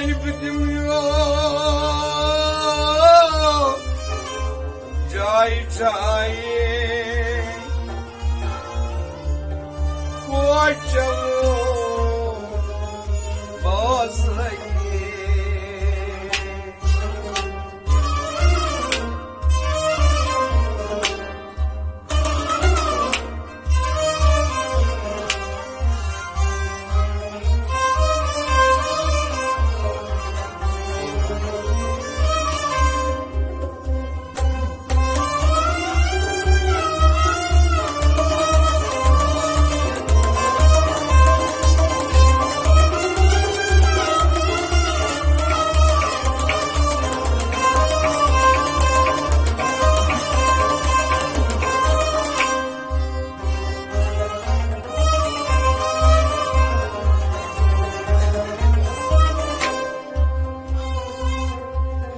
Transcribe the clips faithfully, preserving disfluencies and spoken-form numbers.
بہٕ دِمہٕ یور جایہِ جایہِ کوچن باز لگے۔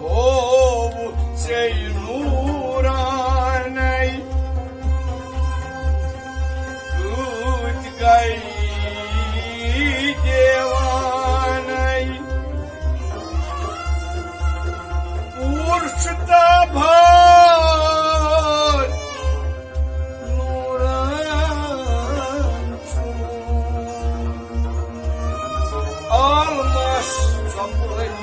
ہووُتھ ژےٚ نوٗرانَے، کۭتۍ گٔے دیوانَے۔ پوٗرٕ چھُ تابان نوٗران چھُ عالمس ژۄپٲرۍ۔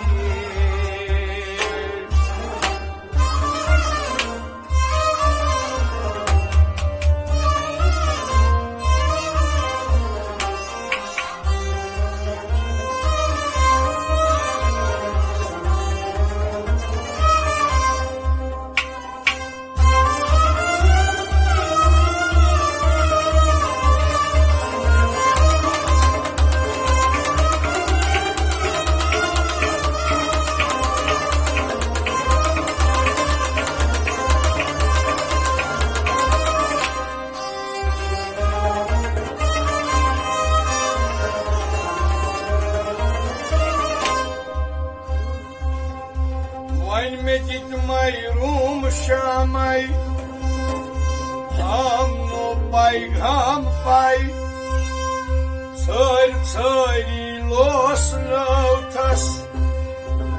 وۄنۍ مےٚ دِتۍ مَے روٗم شامَے، آمنو پیغام پَے، ژھٲرۍ ژھٲری لوس نٲوتھَس۔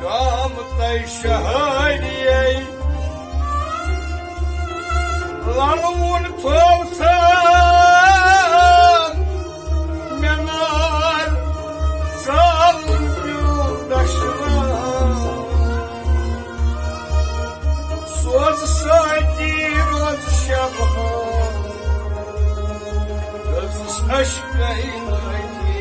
گامہٕ تۄہہِ شہٲریے، للوُن تھوو ژھان مےٚ نار، زالُن پیوٚو دشنام۔ سوز سٲتی روز شبہان، رٔژٕس اشکَے نٲدی۔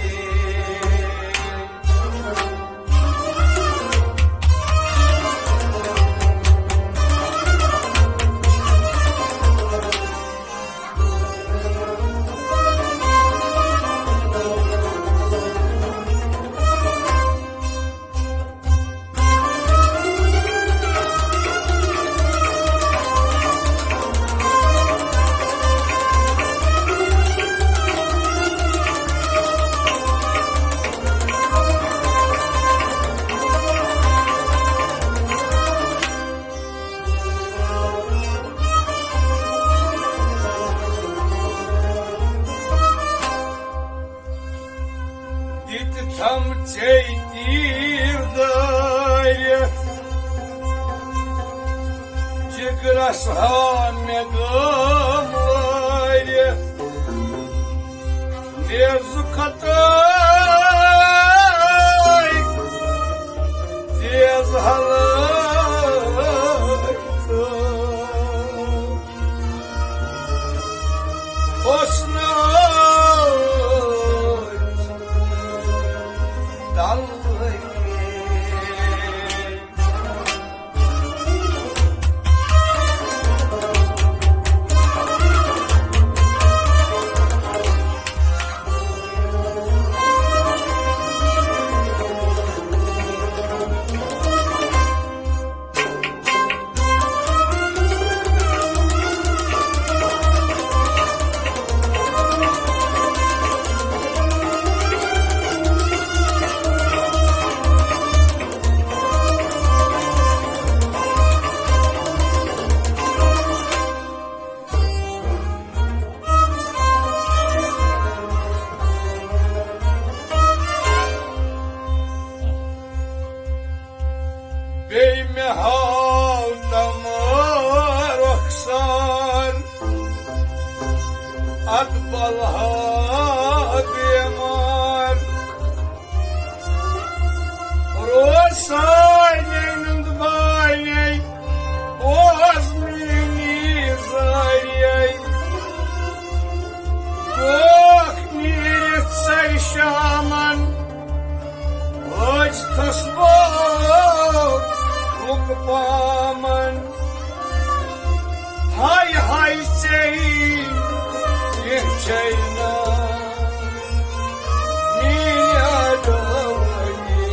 دِتہِ تھم ژے تیٖر دٲرِتھ، جِگرس ہا مےٚ گٲم وٲرِتھ۔ نیزٕ کھۄتہٕ تیز ہلٲے تہٕ حسنٕچ دلٲے۔ بلہا بیمار روز سارنٕے نُنٛد بانے، اوس میٛٲنی زارے۔ ٹوکھ نیٖرِتھ سرِ شامن، لٲج تھس بوک پامن۔ ہاے ہاے ژے کینٛہہ چھے نا میٛٲنۍ اڈوٲنی۔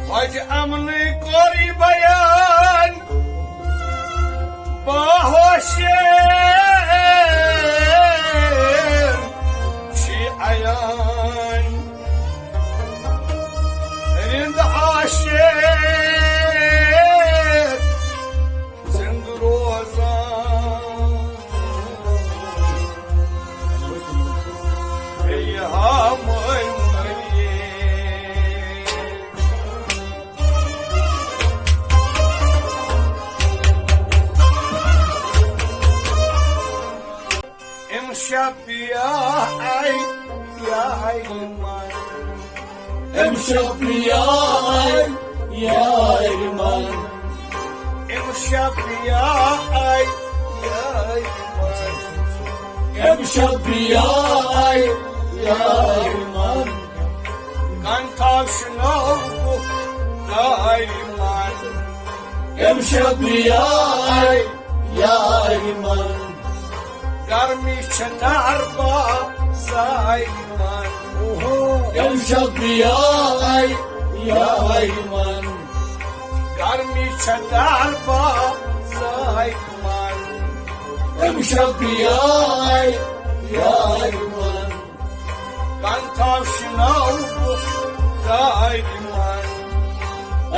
خۄجہِ اَمنٕے کوٚر یہِ بیان، باہوشی چھِ عیان۔ رِند آشے زِندٕ روزان۔ بیٚیہِ ہا مٔنۍ مٔنۍ۔ اَمہِ شب یا آے یارِ من۔ اَمہِ شب یا آے یارِ من۔ اَمہِ شب یا آے یارِ من۔ اَمہِ شب یا آے یارِ من۔ کن تھاو شنو بُک دارِ من۔ اَمہِ شب یا آے یارِ من۔ گرمی چھےٚ دار بازارِ من۔ اوہو۔ اَمہِ شب یا آے یارِ من۔ گرمی چھےٚ دار بازارِ من۔ اَمہِ شب یا آے یارِ من۔ کن تھاو شنو بُک دارِ من۔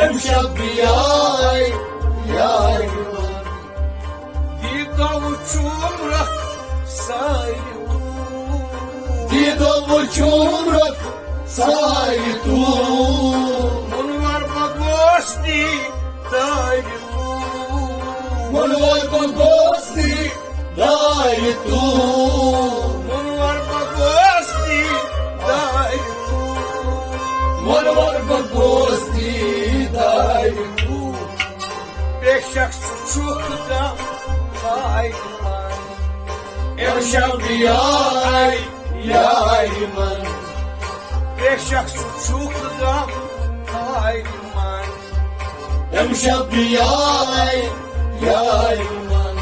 اَمہِ شب یا آے یارِ من۔ دیٖدو وُچھُم رکھ ساری توٗ۔ دیٖدو وُچھُم رکھ ساری توٗ۔ مُنوَر بہ گوس دیٖدارِ توٗ۔ مُنوَر بہ گوس دیٖدارِ توٗ۔ مُنوَر بہ گوس دیٖدارِ توٗ۔ مُنوَر بہ گوس دیٖدارِ توٗ۔ بے شک ژٕ چھُکھ غم آے من۔ اَمہِ شب یا آے یارِ من۔ بے شک ژٕ چھُکھ غم آے من۔ اَمہِ شب یا آے یارِ من۔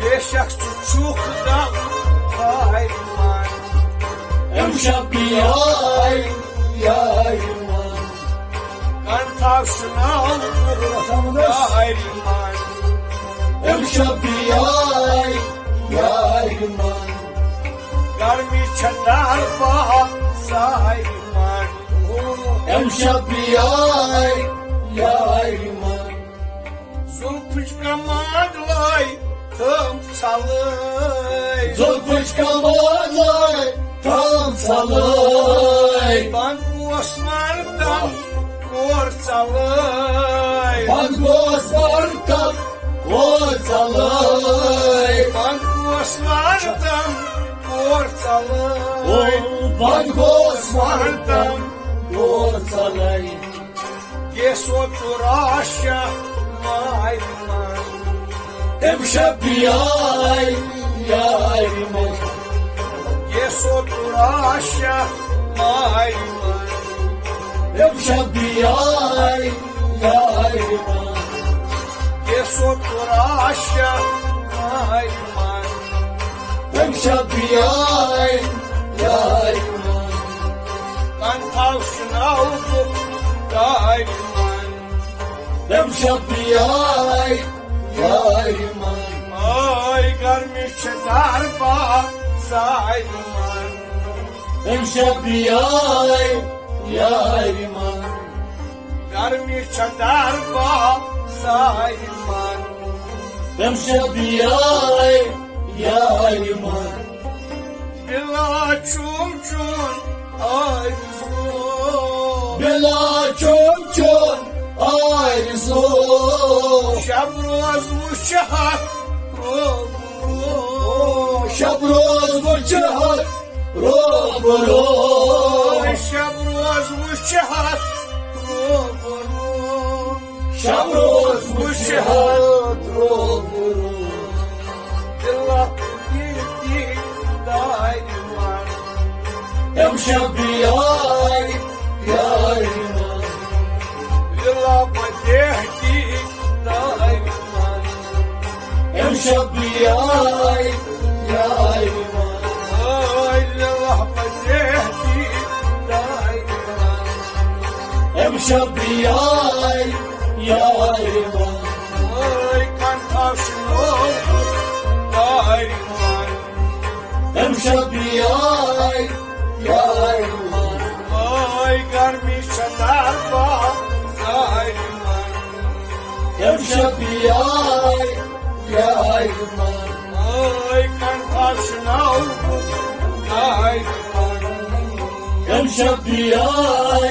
بے شک ژٕ چھُکھ غم آے من۔ اَمہِ شب یا آے یارِ من۔ کن تھاو شنو بُک دارِ من۔ اَمہِ شب یا آے یارِ من۔ گرمی چھےٚ دار بازارِ من۔ اَمہِ شب یا آے یارِ من۔ زُلفٕچ کماد لٲے تھٲم ژھلٲے۔ زُلفٕچ کماد لٲے تھٲم ژھلٲے۔ بنٛد گوس وردن کور ژلٲے۔ بنٛد گوس وردن کور ژلٲے۔ بنٛد گوس وردن کور ژلٲے۔ او، بنٛد گوس وردن کور ژلٲے۔ گیسو تُراشا مارِ من۔ اَمہِ شب یا آے یارِ من۔ گیسو تُراشا مارِ من۔ اَمہِ شب یا آے یارِ من۔ گیسو تُراشا مارِ من۔ امشب یارِ، یارِ من۔ کن تھاو شناو بُک دارِ من۔ امشب یارِ، یارِ من۔ آے گرمی چھِ دار بازارِ من۔ امشب یارِ، یارِ من۔ گرمی چھِ دار بازارِ من۔ امشب یارِ، یارِ من۔ بلا چوم چون آرزو۔ بلا چوم چون آرزو۔ شب روز وچھِ ہتھ روبرو۔ شب روز وچھِ ہتھ روبرو۔ شب روز وچھِ ہتھ روبرو۔ شب روز وچھِ ہتھ روبرو۔ دلہ دیدارِ من۔ امشب یارِ، یارِ من۔ دلہ دیدارِ من۔ امشب یارِ، یارِ من۔ آے دلہ دیدارِ من۔ امشب یارِ، یارِ من۔ آے کن تھاو شناو بُک دارِ من۔ امشب یارِ، یارِ من۔ آے گرمی چھِ دار بازارِ من۔ امشب یارِ، یارِ من۔ آے کن تھاو شناو بُک دارِ من۔ امشب یارِ،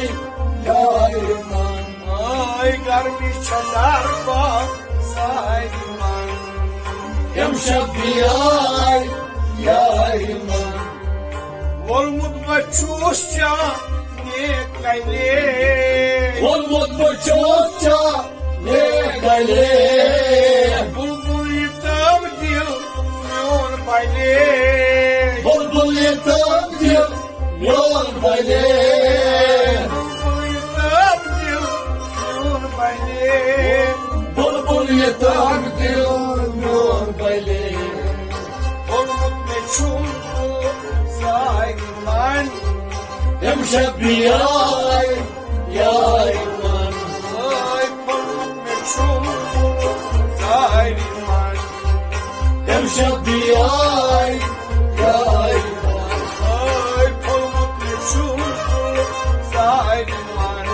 یارِ من۔ آے گرمی چھِ دار بازارِ من۔ امشب یارِ، یارِ من۔ وولمُت بہٕ چھُس چانہِ کلے۔ وولمُت بہٕ چھُس چانہِ کلے۔ بلبل یہِ تام دل میون بلے۔ بلبل یہِ تام دل میون بلے۔ بلبل یہِ تام دل میون بلے۔ بلبل یہِ تام دل میون بلے۔ وولمُت مےٚ چھُم بُک دارِ من۔ امشب یارِ، یارِ من۔ آے پھوٚلمُت مےٚ چھُم بُک دارِ من۔ امشب یارِ، یارِ من۔ آے پھوٚلمُت مےٚ چھُم بُک دارِ من۔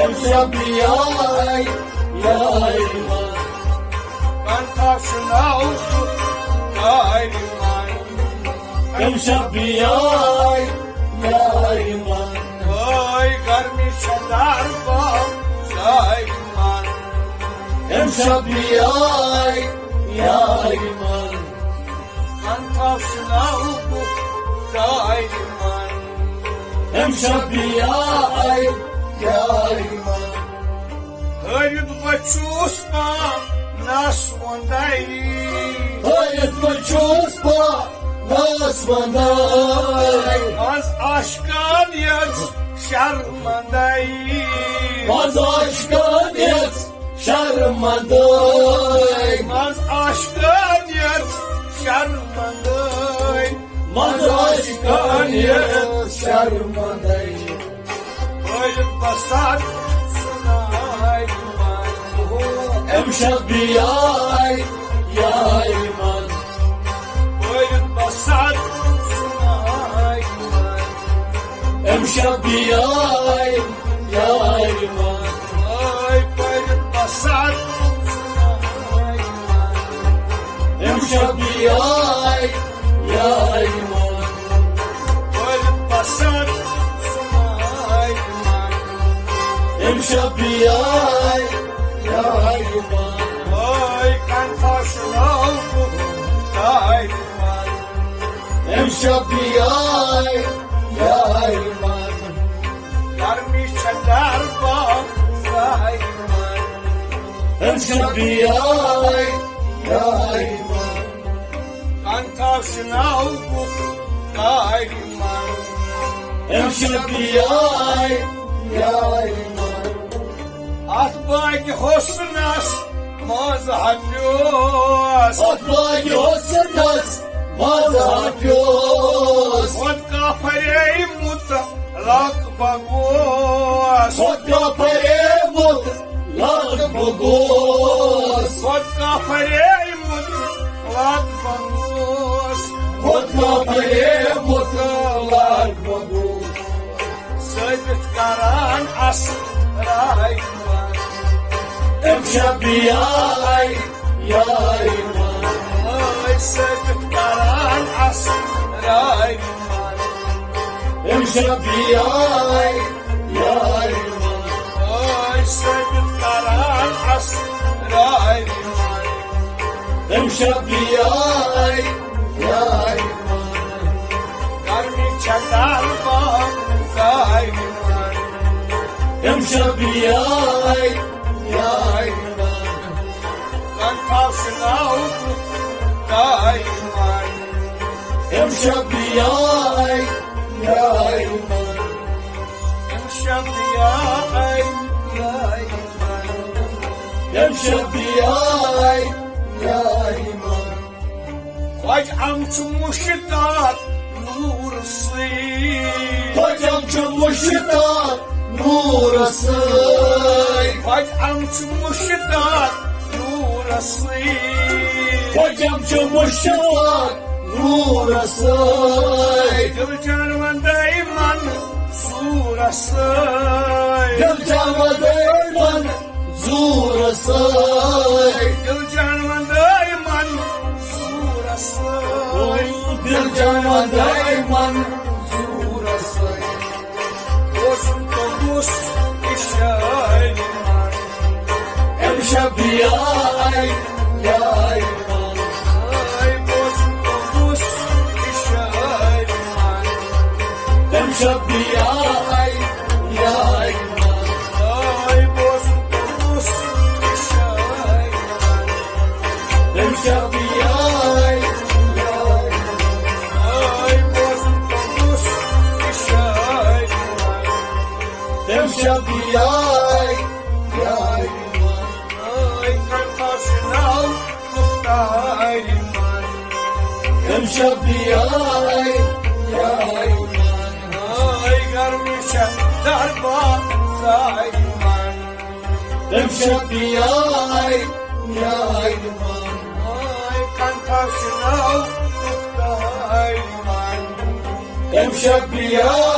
امشب یارِ، یارِ من۔ کن تھاو شناو بُک دارِ من۔ امشب یارِ، یارِ من۔ آے گرمی چھِ دار بازارِ من۔ امشب یارِ، یارِ من۔ کن تھاو شناو بُک دارِ من۔ امشب یارِ، یارِ من۔ ہٲرِتھ بہٕ چھُس پانس وۄندے۔ ہٲرِتھ بہٕ چھُس پانس وۄندے۔ منٛز عاشقن یژھ شرمندے۔ منٛز عاشقن یژھ شرمندے۔ منٛز عاشقن یژھ شرمندے۔ منٛز عاشقن یژھ شرمندے۔ بٲیِتھ بسر سُنارِ من۔ امشب یارِ، یارِ من۔ بٲیِتھ بسر سُنارِ من۔ امشب یارِ، یارِ من۔ آے بٲیِتھ بسر سُنارِ من۔ امشب یارِ، یارِ من۔ بٲیِتھ بسر سُنارِ من۔ امشب یارِ، یارِ من۔ آے کن تھاو شناو بُک دارِ من۔ امشب یارِ، یارِ من۔ گرمی چھِ دار بازارِ من۔ امشب یارِ، یارِ من۔ کن تھاو شناو بُک دارِ من۔ امشب یارِ، یارِ من۔ اتھ باغِ حسنس منٛز ہا پیوس۔ اتھ باغِ حسنس مزہ پیوس۔ خود کا فریب مطلق بگوس۔ خود کا فریب مطلق بگوس۔ خود کا فریب مطلق بگوس۔ خود کا فریب مطلق بگوس۔ ثٲبت کران اسرار ایمان۔ امشب یارِ یارِ من۔ ٲے ثٲبت کران اسرار ایمان۔ امشب یارِ یارِ من۔ ٲے ثٲبت کران اسرار ایمان۔ امشب یارِ یارِ من۔ گرمی چھےٚ تالبان دایمان۔ امشب یارِ یارِ من۔ کنٹھا شناو دایمان۔ امشب یارِ یارِ من۔ امشب یارِ یارِ من۔ امشب یارِ یارِ من۔ خۄجہِ ام چھُ مُشتاق نوٗرٕ سۭتۍ۔ خۄجہِ ام چھُ مُشتاق نوٗرٕ سۭتۍ۔ خۄجہِ ام چھُ مُشتاق نوٗرٕ سۭتۍ۔ خۄجہِ ام چھُ مُشتاق نوٗرٕ سۭتۍ۔ دِل جان وندے من زوٗرٕ سۭتۍ۔ دِل جان وندے من زوٗرٕ سۭتۍ۔ دِل جان وندے من زوٗرٕ سۭتۍ۔ دِل جان وندے من زوٗرٕ سۭتۍ۔ بوزُن توٚگُس یہِ شٲعری من۔ امشب یارِ یارِ من۔ ٲے بوزُن توٚگُس یہِ شٲعری من۔ امشب یارِ یارِ من۔ ٲے بوزُن توٚگُس یہِ شٲعری من۔ امشب یارِ یارِ من۔ ٲے بوزُن توٚگُس یہِ شٲعری من۔ امشب یارِ یارِ من۔ ٲے کنٹھا شناو مختارِ من۔ امشب یارِ یارِ من۔ ٲے گرمی چھےٚ دربار دارِ من۔ امشب یارِ یارِ من۔ ٲے کنٹھا شناو مختارِ من۔ امشب یارِ